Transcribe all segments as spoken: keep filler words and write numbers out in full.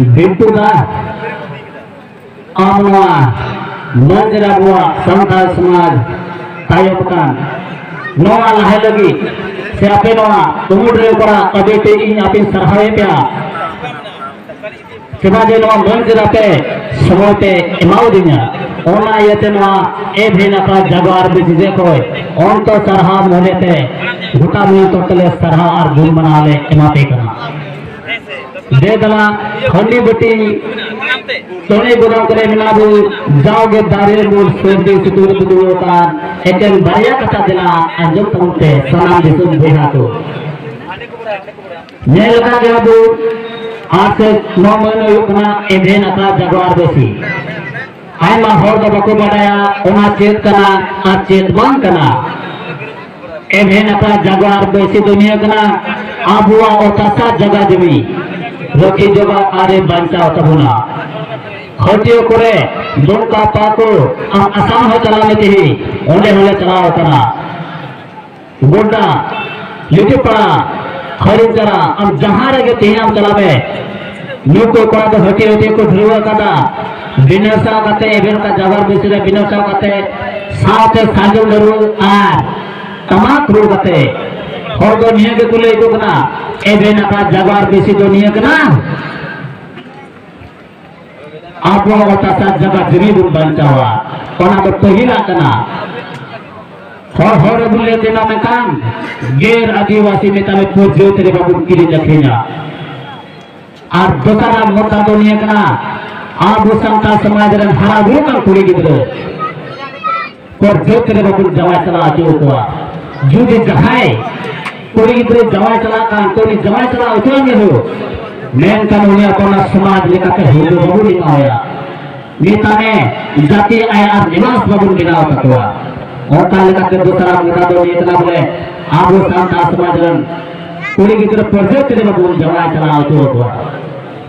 ᱵᱤᱱᱴᱩ ᱫᱟ, ᱟᱢ ᱱᱚᱣᱟ ᱢᱚᱧᱪ ᱨᱮ ᱟᱵᱚᱣᱟᱜ ᱥᱟᱱᱛᱟᱲ ᱥᱚᱢᱟᱡᱽ ᱛᱟᱭᱚᱢ ᱟᱠᱟᱱ ᱱᱚᱣᱟ ᱞᱟᱦᱟ ᱞᱟᱹᱜᱤᱫ ᱥᱮ ᱟᱯᱮ ᱱᱚᱣᱟ ᱠᱩᱢᱩᱴ ᱨᱮ ᱠᱚᱨᱟᱣ ᱟᱹᱰᱤ ᱛᱮ ᱤᱧ ᱟᱯᱮᱧ ᱥᱟᱨᱦᱟᱣᱮᱫ ᱯᱮᱭᱟ᱾ ᱪᱮᱫᱟᱜ ᱡᱮ ᱱᱚᱣᱟ ᱢᱚᱧᱪ ᱨᱮ ᱟᱯᱮ ᱥᱚᱢᱚᱭ ᱯᱮ ᱮᱢᱟᱣᱟᱫᱤᱧᱟ, ᱚᱱᱟ ᱤᱭᱟᱹᱛᱮ ᱱᱚᱣᱟ ᱮᱵᱷᱮᱱ ᱟᱠᱟ ᱡᱟᱜᱣᱟᱨ ᱵᱤᱥᱤ ᱥᱮᱫ ᱠᱷᱚᱱ ᱚᱱᱛᱚ ᱥᱟᱨᱦᱟᱣ ᱢᱚᱱᱮ ᱛᱮ ᱜᱚᱴᱟ ᱢᱤᱭᱟᱹ ᱛᱚᱨ ᱛᱮᱞᱮ ᱥᱟᱨᱦᱟᱣ ᱟᱨ ᱜᱩᱱ ᱢᱟᱱᱟᱣ ᱞᱮ ᱮᱢᱟ ᱯᱮ ᱠᱟᱱᱟ᱾ ᱫᱮ ᱫᱟᱞᱟ ᱦᱟᱺᱰᱤ ᱵᱟᱹᱴᱤ ᱛᱚᱲᱮ ᱜᱚᱫᱟᱢ ᱠᱚᱨᱮ ᱢᱮᱱᱟᱜ ᱵᱚᱱ, ᱡᱟᱣᱜᱮ ᱫᱟᱨᱮ ᱩᱢᱩᱞ ᱥᱟᱹᱨᱫᱤ ᱥᱤᱛᱩᱝ ᱨᱮ ᱫᱩᱲᱩᱵ ᱟᱠᱟᱱ ᱮᱠᱮᱱ ᱵᱟᱨᱭᱟ ᱠᱟᱛᱷᱟ ᱫᱮᱞᱟ ᱟᱸᱡᱚᱢ ᱛᱟᱵᱚᱱ ᱯᱮ ᱥᱟᱱᱟᱢ ᱫᱤᱥᱚᱢ ᱵᱚᱭᱦᱟ ᱠᱚ᱾ ᱧᱮᱞ ᱟᱠᱟᱫ ᱜᱮᱭᱟ ᱵᱚᱱ, ᱟᱨ ᱥᱮ ᱱᱚᱣᱟ ᱢᱟᱹᱱ ᱦᱩᱭᱩᱜ ᱠᱟᱱᱟ ᱮᱵᱷᱮᱱ ᱟᱠᱟ ᱡᱟᱜᱣᱟᱨ ᱵᱟᱹᱥᱤ᱾ ᱟᱭᱢᱟ ᱦᱚᱲ ᱫᱚ ᱵᱟᱠᱚ ᱵᱟᱰᱟᱭᱟ ᱚᱱᱟ ᱪᱮᱫ ᱠᱟᱱᱟ ᱟᱨ ᱪᱮᱫ ᱵᱟᱝ ᱠᱟᱱᱟ᱾ ᱮᱵᱷᱮᱱ ᱟᱠᱟ ᱡᱟᱜᱣᱟᱨ ᱵᱟᱹᱥᱤ ᱫᱚ ᱱᱤᱭᱟᱹ ᱠᱟᱱᱟ, ᱟᱵᱚᱣᱟᱜ ᱚᱛ ᱦᱟᱥᱟ ᱡᱟᱜᱟ ᱡᱚᱢᱤ ᱨᱟᱹᱠᱷᱤ ᱡᱚᱜᱟᱣ ᱟᱨᱮ ᱵᱟᱧᱪᱟᱣ ᱛᱟᱵᱚᱱᱟ᱾ ᱦᱟᱹᱴᱤᱭᱟᱹ ᱠᱚᱨᱮ ᱫᱩᱢᱠᱟ ᱯᱟᱠᱩᱲ ᱟᱨ ᱟᱥᱟᱢ ᱦᱚᱸ ᱪᱟᱞᱟᱣ ᱞᱮ ᱛᱮᱦᱮᱧ ᱚᱸᱰᱮ ᱦᱚᱸᱞᱮ ᱪᱟᱞᱟᱣ ᱟᱠᱟᱱᱟ᱾ ᱜᱚᱰᱟ, ᱞᱤᱴᱟᱹᱯᱟᱲᱟ, ᱦᱟᱹᱨᱤᱢᱪᱟᱨᱟ, ᱟᱢ ᱡᱟᱦᱟᱸ ᱨᱮᱜᱮ ᱛᱮᱦᱮᱧ ᱟᱢ ᱪᱟᱞᱟᱜ ᱢᱮ, ᱱᱩᱠᱩ ᱠᱚᱲᱟ ᱫᱚ ᱦᱟᱹᱴᱤᱭᱟᱹ ᱦᱟᱹᱴᱤᱭᱟᱹ ᱠᱚ ᱫᱷᱩᱨᱟᱹᱣ ᱟᱠᱟᱫᱟ᱾ ᱵᱤᱱᱟᱹ ᱥᱟᱶ ᱠᱟᱛᱮ ᱮᱵᱷᱮᱱ ᱠᱟ ᱡᱟᱜᱟᱨ ᱵᱤᱥᱤ ᱨᱮ ᱵᱤᱱᱟᱹ ᱥᱟᱶ ᱠᱟᱛᱮ ᱥᱟᱶᱛᱮ ᱥᱟᱨᱡᱚᱢ ᱰᱟᱹᱨᱩ ᱟᱨ ᱴᱟᱢᱟᱠ ᱨᱩ ᱠᱟᱛᱮ ᱦᱚᱲ ᱫᱚ ᱱᱤᱭᱟᱹ ᱜᱮᱠᱚ ᱞᱟᱹᱭ ᱟᱠᱚ ᱠᱟᱱᱟ, ᱮᱵᱷᱮᱱ ᱟᱠᱟ ᱡᱟᱜᱟᱨ ᱵᱤᱥᱤ ᱫᱚ ᱱᱤᱭᱟᱹ ᱠᱟᱱᱟ᱾ ᱟᱵᱚᱣᱟᱜ ᱚᱛ ᱦᱟᱥᱟ ᱡᱟᱭᱜᱟ ᱡᱩᱢᱤ ᱵᱚᱱ ᱵᱟᱧᱪᱟᱣᱟ, ᱚᱱᱟ ᱫᱚ ᱯᱟᱹᱦᱤᱞᱟᱜ ᱠᱟᱱᱟ᱾ ᱦᱚᱲ ᱦᱚᱲ ᱨᱮᱵᱚᱱ ᱞᱟᱹᱭ ᱛᱮᱱᱟ, ᱢᱮᱱᱠᱷᱟᱱ ᱜᱮᱨ ᱟᱹᱫᱤᱵᱟᱹᱥᱤ ᱢᱮᱛᱟᱞᱮ ᱯᱟᱹᱨᱡᱟᱹᱛ ᱨᱮ ᱵᱟᱵᱚᱱ ᱠᱤᱨᱤᱧ ᱟᱹᱠᱷᱨᱤᱧᱟ᱾ ᱟᱨ ᱫᱚᱥᱟᱨᱟᱜ ᱢᱩᱫᱽᱫᱟ ᱫᱚ ᱱᱤᱭᱟᱹ ᱠᱟᱱᱟ, ᱟᱵᱚ ᱥᱟᱱᱛᱟᱲ ᱥᱚᱢᱟᱡᱽ ᱨᱮᱱ ᱦᱟᱨᱟ ᱵᱩᱨᱩ ᱠᱟᱱ ᱠᱩᱲᱤ ᱜᱤᱫᱽᱨᱟᱹ ᱯᱟᱹᱨᱡᱟᱹᱛ ᱨᱮ ᱵᱟᱵᱚᱱ ᱡᱟᱶᱟᱭ ᱪᱟᱞᱟᱣ ᱦᱚᱪᱚ ᱟᱠᱚᱣᱟ᱾ ᱡᱩᱫᱤ ᱡᱟᱦᱟᱸᱭ ᱠᱩᱲᱤ ᱜᱤᱫᱽᱨᱟᱹ ᱡᱟᱶᱟᱭ ᱪᱟᱞᱟᱜ ᱠᱟᱱ, ᱛᱚ ᱩᱱᱤ ᱡᱟᱶᱟᱭ ᱪᱟᱞᱟᱣ ᱦᱚᱪᱚᱣᱟᱱ ᱜᱮ ᱦᱩᱭᱩᱜ, ᱢᱮᱱᱠᱷᱟᱱ ᱩᱱᱤ ᱟᱯᱱᱟᱨ ᱥᱚᱢᱟᱡᱽ ᱞᱮᱠᱟᱛᱮ ᱦᱩᱭ ᱫᱚ ᱵᱟᱵᱚᱱ ᱮᱢᱟᱣᱟᱭᱟ᱾ ᱢᱤᱫᱴᱟᱝ ᱡᱟᱹᱛᱤ ᱟᱭ ᱟᱨ ᱱᱤᱵᱟᱥ ᱵᱟᱵᱚᱱ ᱵᱮᱱᱟᱣ ᱛᱟᱠᱚᱣᱟ᱾ ᱚᱱᱠᱟ ᱞᱮᱠᱟᱛᱮ ᱫᱚᱥᱟᱨ ᱢᱩᱫᱽᱫᱟ ᱫᱚ ᱱᱤᱭᱟᱹ ᱠᱟᱱᱟ ᱵᱚᱞᱮ, ᱟᱵᱚ ᱥᱟᱱᱛᱟᱲ ᱥᱚᱢᱟᱡᱽ ᱨᱮᱱ ᱠᱩᱲᱤ ᱜᱤᱫᱽᱨᱟᱹ ᱯᱟᱹᱨᱡᱟᱹᱛ ᱨᱮ ᱵᱟᱵᱚᱱ ᱡᱟᱶᱟᱭ ᱪᱟᱞᱟᱣ ᱦᱚᱪᱚ ᱟᱠᱚᱣᱟ᱾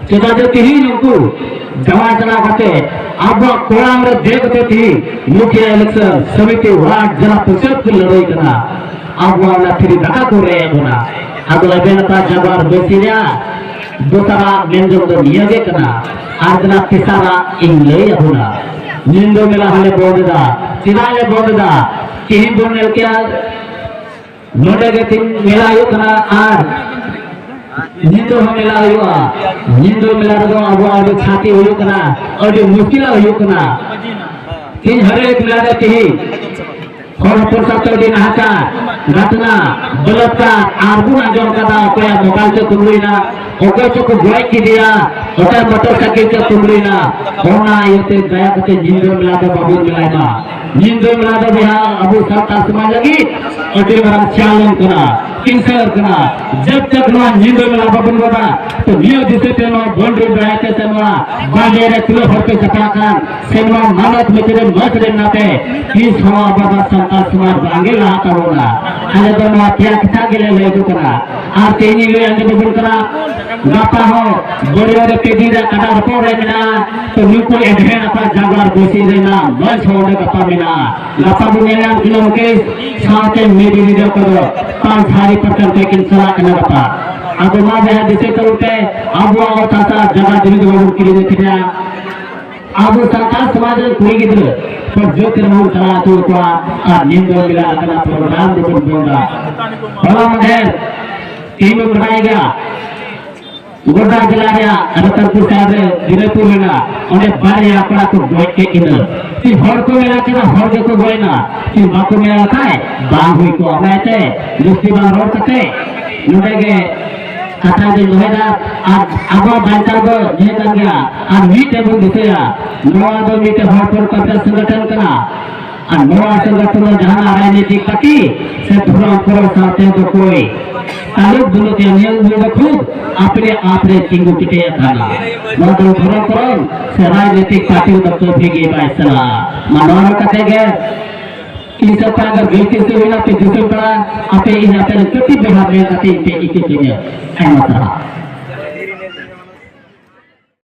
ᱪᱮᱫᱟᱜ ᱡᱮ ᱛᱤᱦᱤᱧ ᱩᱱᱠᱩ ᱡᱟᱶᱟᱭ ᱪᱟᱞᱟᱣ ᱠᱟᱛᱮ ᱟᱵᱚᱣᱟᱜ ᱠᱚᱲᱟᱢ ᱨᱮ ᱫᱮᱡ ᱠᱟᱛᱮ ᱛᱤᱦᱤᱧ ᱢᱩᱠᱷᱤᱭᱟᱹ ᱤᱞᱮᱠᱥᱚᱱ ᱥᱚᱢᱤᱛᱤ ᱣᱟᱨᱰ ᱡᱮᱞᱟ ᱯᱚᱨᱤᱥᱚᱫ ᱠᱚ ᱞᱟᱹᱲᱦᱟᱹᱭ ᱠᱟᱱᱟ, ᱟᱵᱚᱣᱟᱜ ᱚᱱᱟ ᱯᱷᱤᱨᱤ ᱫᱟᱠᱟ ᱠᱚ ᱨᱮᱡ ᱵᱚᱱᱟ᱾ ᱟᱫᱚ ᱮᱵᱷᱮᱱ ᱟᱠᱟ ᱡᱟᱜᱣᱟᱨ ᱵᱟᱹᱥᱤ ᱨᱮᱭᱟᱜ ᱫᱚᱥᱟᱨᱟᱜ ᱢᱮᱱ ᱡᱚᱝ ᱫᱚ ᱱᱤᱭᱟᱹ ᱜᱮ ᱠᱟᱱᱟ᱾ ᱟᱨ ᱫᱮᱞᱟ ᱛᱮᱥᱟᱨᱟᱜ ᱤᱧ ᱞᱟᱹᱭ ᱟᱵᱚᱱᱟ᱾ ᱧᱤᱫᱟᱹ ᱢᱮᱞᱟ ᱦᱚᱸᱞᱮ ᱵᱚᱱᱫ ᱮᱫᱟ᱾ ᱪᱮᱫᱟᱜ ᱞᱮ ᱵᱚᱱᱫ ᱮᱫᱟ? ᱛᱮᱦᱮᱧ ᱵᱚᱱ ᱧᱮᱞ ᱠᱮᱜᱼᱟ, ᱱᱚᱰᱮ ᱜᱮ ᱛᱮᱦᱮᱧ ᱢᱮᱞᱟ ᱦᱩᱭᱩᱜ ᱠᱟᱱᱟ ᱟᱨ ᱧᱤᱫᱟᱹ ᱦᱚᱸ ᱢᱮᱞᱟ ᱦᱩᱭᱩᱜᱼᱟ᱾ ᱧᱤᱫᱟᱹ ᱢᱮᱞᱟ ᱨᱮᱫᱚ ᱟᱵᱚᱣᱟᱜ ᱟᱹᱰᱤ ᱠᱷᱟᱹᱛᱤ ᱦᱩᱭᱩᱜ ᱠᱟᱱᱟ, ᱟᱹᱰᱤ ᱢᱩᱥᱠᱤᱞᱟᱜ ᱦᱩᱭᱩᱜ ᱠᱟᱱᱟ᱾ ᱛᱮᱦᱮᱧ ᱦᱟᱨᱮᱠ ᱢᱮᱞᱟ ᱨᱮ ᱛᱮᱦᱮᱧ ᱦᱚᱲ ᱦᱚᱯᱚᱱ ᱥᱟᱶᱛᱮ ᱟᱹᱰᱤ ᱱᱟᱦᱟᱪᱟᱨ, ᱜᱷᱟᱛᱱᱟ, ᱵᱚᱞᱟᱛᱠᱟᱨ, ᱟᱨ ᱵᱚᱱ ᱟᱸᱡᱚᱢ ᱠᱟᱫᱟ ᱚᱠᱚᱭᱟᱜ ᱢᱳᱵᱟᱭᱤᱞ ᱛᱮ ᱠᱩᱢᱵᱽᱲᱩᱭᱮᱱᱟ, ᱚᱠᱚᱭ ᱪᱚᱠᱚ ᱜᱚᱡ ᱠᱮᱫᱮᱭᱟ, ᱚᱠᱚᱭ ᱢᱚᱴᱚᱨ ᱥᱟᱭᱠᱮᱞ ᱛᱮ ᱠᱩᱢᱵᱽᱲᱩᱭᱮᱱᱟ᱾ ᱚᱱᱟ ᱤᱭᱟᱹᱛᱮ ᱫᱟᱭᱟ ᱠᱟᱛᱮ ᱧᱤᱫᱟᱹ ᱢᱮᱞᱟ ᱫᱚ ᱵᱟᱵᱚᱱ ᱢᱮᱞᱟᱭ ᱢᱟ᱾ ᱧᱤᱫᱟᱹ ᱢᱮᱞᱟ ᱫᱚ ᱵᱚᱭᱦᱟ ᱟᱵᱚ ᱥᱟᱱᱛᱟᱲ ᱥᱚᱢᱟᱡᱽ ᱞᱟᱹᱜᱤᱫ ᱟᱹᱰᱤ ᱢᱟᱨᱟᱝ ᱪᱟᱞᱚᱱ ᱠᱟᱱᱟ, ᱠᱮᱱᱥᱟᱨ ᱠᱟᱱᱟ᱾ ᱡᱟᱵ ᱛᱟᱠ ᱱᱚᱣᱟ ᱧᱤᱫᱟᱹ ᱢᱮᱞᱟ ᱵᱟᱵᱚᱱ ᱵᱚᱱᱫᱟ, ᱛᱚ ᱱᱤᱭᱟᱹ ᱫᱤᱥᱟᱹ ᱛᱮ ᱱᱚᱣᱟ ᱵᱚᱱᱰ ᱨᱮ ᱫᱟᱭᱟ ᱠᱟᱛᱮ ᱱᱚᱣᱟ ᱵᱟᱡᱮ ᱨᱮ ᱛᱤᱱᱟᱹᱜ ᱦᱚᱲ ᱯᱮ ᱡᱟᱯᱟ ᱟᱠᱟᱱ, ᱥᱮ ᱱᱚᱣᱟ ᱢᱟᱱᱚᱛ ᱢᱤᱛᱤᱨ ᱨᱮ ᱢᱚᱸᱡᱽ ᱨᱮ ᱱᱟᱛᱮ ᱛᱤᱥ ᱦᱚᱸ ᱟᱵᱚ ᱫᱚ ᱥᱟᱱᱛᱟᱲ ᱥᱚᱢᱟᱡᱽ ᱵᱟᱝᱜᱮ ᱞᱟᱦᱟ ᱛᱟᱵᱚᱱᱟ᱾ ᱟᱞᱮ ᱫᱚ ᱱᱚᱣᱟ ᱯᱮᱭᱟ ᱠᱟᱛᱷᱟ ᱜᱮᱞᱮ ᱞᱟᱹᱭ ᱟᱠᱚ ᱠᱟᱱᱟ᱾ ᱟᱨ ᱛᱮᱦᱮᱧ ᱞᱟᱹᱭ ᱟᱸᱡᱚᱢ ᱟᱵᱚᱱ ᱠᱟᱱᱟ, ᱜᱟᱯᱟ ᱦᱚᱸ ᱵᱟᱹᱨᱭᱟᱹ ᱨᱮ ᱯᱮ ᱫᱤᱱ ᱨᱮ ᱠᱟᱰᱟ ᱦᱚᱯᱚᱱ ᱨᱮ ᱢᱮᱱᱟᱜᱼᱟ᱾ ᱛᱚ ᱱᱩᱠᱩ ᱮᱵᱷᱮᱱ ᱟᱠᱚ ᱡᱟᱜᱟᱨ ᱵᱚᱥᱤ ᱨᱮᱱᱟᱜ ᱢᱚᱸᱡᱽ ᱦᱚᱸ ᱚᱸᱰᱮ ᱜᱟᱯᱟ ᱢᱮᱱᱟᱜᱼᱟ᱾ ᱜᱟᱯᱟ ᱵᱚᱱ ᱧᱮᱞ ᱧᱟᱢ ᱠᱤᱱᱟ ᱢᱩᱠᱮᱥ ᱥᱟᱶᱛᱮ ᱢᱤᱫ ᱫᱤᱱ ᱨᱮ ᱠᱚᱫᱚ ᱯᱟᱸᱪ ᱥᱟᱲᱮ ᱯᱟᱸᱪ ᱴᱟᱠᱟ ᱠᱤᱱ ᱪᱟᱞᱟᱜ ᱠᱟᱱᱟ ᱜᱟᱯᱟ᱾ ᱟᱫᱚ ᱢᱟ ᱵᱚᱭᱦᱟ ᱫᱤᱥᱟᱹ ᱛᱟᱵᱚᱱ ᱯᱮ, ᱟᱵᱚᱣᱟᱜ ᱚᱛ ᱦᱟᱥᱟ ᱡᱟᱭᱜᱟ ᱡᱩᱢᱤ ᱫᱚ ᱵᱟᱵᱚᱱ ᱠᱤᱨᱤᱧ ᱟᱹᱠᱷᱨᱤᱧᱟ᱾ ᱟᱵᱚ ᱥᱟᱱᱛᱟᱲ ᱥᱚᱢᱟᱡᱽ ᱨᱮᱱ ᱠᱩᱲᱤ ᱜᱤᱫᱽᱨᱟᱹ ᱯᱨᱚᱡᱚᱛ ᱨᱮᱵᱚᱱ ᱪᱟᱞᱟᱣ ᱦᱚᱪᱚ ᱠᱚᱣᱟ ᱟᱨ ᱧᱤᱫᱟᱹ ᱵᱮᱲᱟ ᱞᱮᱠᱟᱱᱟᱜ ᱯᱨᱳᱜᱨᱟᱢ ᱫᱚᱵᱚᱱ ᱵᱚᱱᱫᱟ᱾ ᱦᱚᱞᱟ ᱢᱟᱫᱷᱮᱨ ᱛᱮᱦᱮᱧ ᱵᱚᱱ ᱵᱟᱰᱟᱭ ᱜᱮᱭᱟ, ᱜᱚᱰᱰᱟ ᱡᱮᱞᱟ ᱨᱮᱭᱟᱜ ᱨᱚᱛᱚᱱᱯᱩᱨ ᱥᱟᱦᱮᱵ ᱨᱮ ᱫᱤᱱᱟᱡᱽᱯᱩᱨ ᱢᱮᱱᱟᱜᱼᱟ, ᱚᱸᱰᱮ ᱵᱟᱨᱭᱟ ᱠᱚᱲᱟ ᱠᱚ ᱜᱚᱡ ᱠᱮᱫ ᱠᱤᱱᱟ᱾ ᱛᱤ ᱦᱚᱲ ᱠᱚ ᱢᱮᱱᱟ ᱠᱟᱱᱟ, ᱦᱚᱲ ᱜᱮᱠᱚ ᱜᱚᱡ ᱮᱱᱟ, ᱛᱤ ᱵᱟᱠᱚ ᱢᱮᱱ ᱞᱮᱠᱷᱟᱡ ᱵᱟᱝ ᱦᱩᱭ ᱠᱚᱜᱼᱟ᱾ ᱚᱱᱟᱛᱮ ᱡᱟᱹᱥᱛᱤ ᱵᱟᱝ ᱨᱚᱲ ᱠᱟᱛᱮ ᱱᱚᱰᱮ ᱜᱮ ᱠᱟᱛᱷᱟ ᱫᱚᱧ ᱫᱚᱦᱚᱭᱮᱫᱟ᱾ ᱟᱨ ᱟᱵᱚᱣᱟᱜ ᱵᱟᱧᱪᱟᱣ ᱫᱚ ᱱᱤᱭᱟᱹ ᱠᱟᱱ ᱜᱮᱭᱟ᱾ ᱟᱨ ᱢᱤᱫᱴᱮᱱ ᱵᱚᱱ ᱫᱤᱥᱟᱹᱭᱟ, ᱱᱚᱣᱟ ᱫᱚ ᱢᱤᱫᱴᱮᱱ ᱦᱚᱲ ᱯᱚᱨ ᱠᱟᱯᱮ ᱥᱚᱝᱜᱚᱴᱷᱚᱱ ᱠᱟᱱᱟ᱾ ᱟᱨ ᱱᱚᱣᱟ ᱥᱚᱝᱜᱚᱴᱷᱚᱱ ᱫᱚ ᱡᱟᱦᱟᱱᱟᱜ ᱨᱟᱡᱽᱱᱤᱛᱤᱠ ᱯᱟᱨᱴᱤ ᱥᱮ ᱫᱷᱚᱨᱚᱢ ᱠᱚᱨᱚᱢ ᱥᱟᱶᱛᱮ ᱫᱚ ᱠᱳᱭ ᱛᱟᱞᱩᱠ ᱵᱟᱹᱱᱩᱜ ᱛᱟᱭᱟ᱾ ᱱᱤᱭᱟᱹ ᱩᱱᱤ ᱫᱚ ᱠᱷᱩᱫ ᱟᱯᱱᱮ ᱟᱯ ᱨᱮ ᱛᱤᱸᱜᱩ ᱠᱮᱴᱮᱡ ᱟᱠᱟᱱᱟ᱾ ᱱᱚᱣᱟ ᱫᱚ ᱫᱷᱚᱨᱚᱢ ᱠᱚᱨᱚᱢ ᱥᱮ ᱨᱟᱡᱽᱱᱤᱛᱤᱠ ᱯᱟᱨᱴᱤ ᱫᱚ ᱠᱟᱹᱵᱷᱤ ᱜᱮ ᱵᱟᱭ ᱪᱟᱞᱟᱜᱼᱟ᱾ ᱢᱟ ᱱᱚᱣᱟ ᱠᱟᱛᱮ ᱜᱮ ᱤᱧ ᱥᱟᱯᱲᱟᱣ ᱫᱚ ᱜᱟᱹᱞᱛᱤ ᱥᱮ ᱦᱩᱭᱱᱟ ᱯᱮ ᱫᱤᱥᱚᱢ ᱯᱟᱲᱟ, ᱟᱯᱮ ᱤᱧ ᱟᱯᱮ ᱨᱮᱱ ᱠᱟᱹᱴᱤᱡ ᱵᱚᱭᱦᱟ ᱢᱮᱱ ᱠᱟᱛᱮ ᱤᱧ ᱯᱮ ᱤᱠᱟᱹ ᱠᱟᱹᱧᱟ᱾ ᱟᱭᱢᱟ ᱥᱟᱨᱦᱟᱣ᱾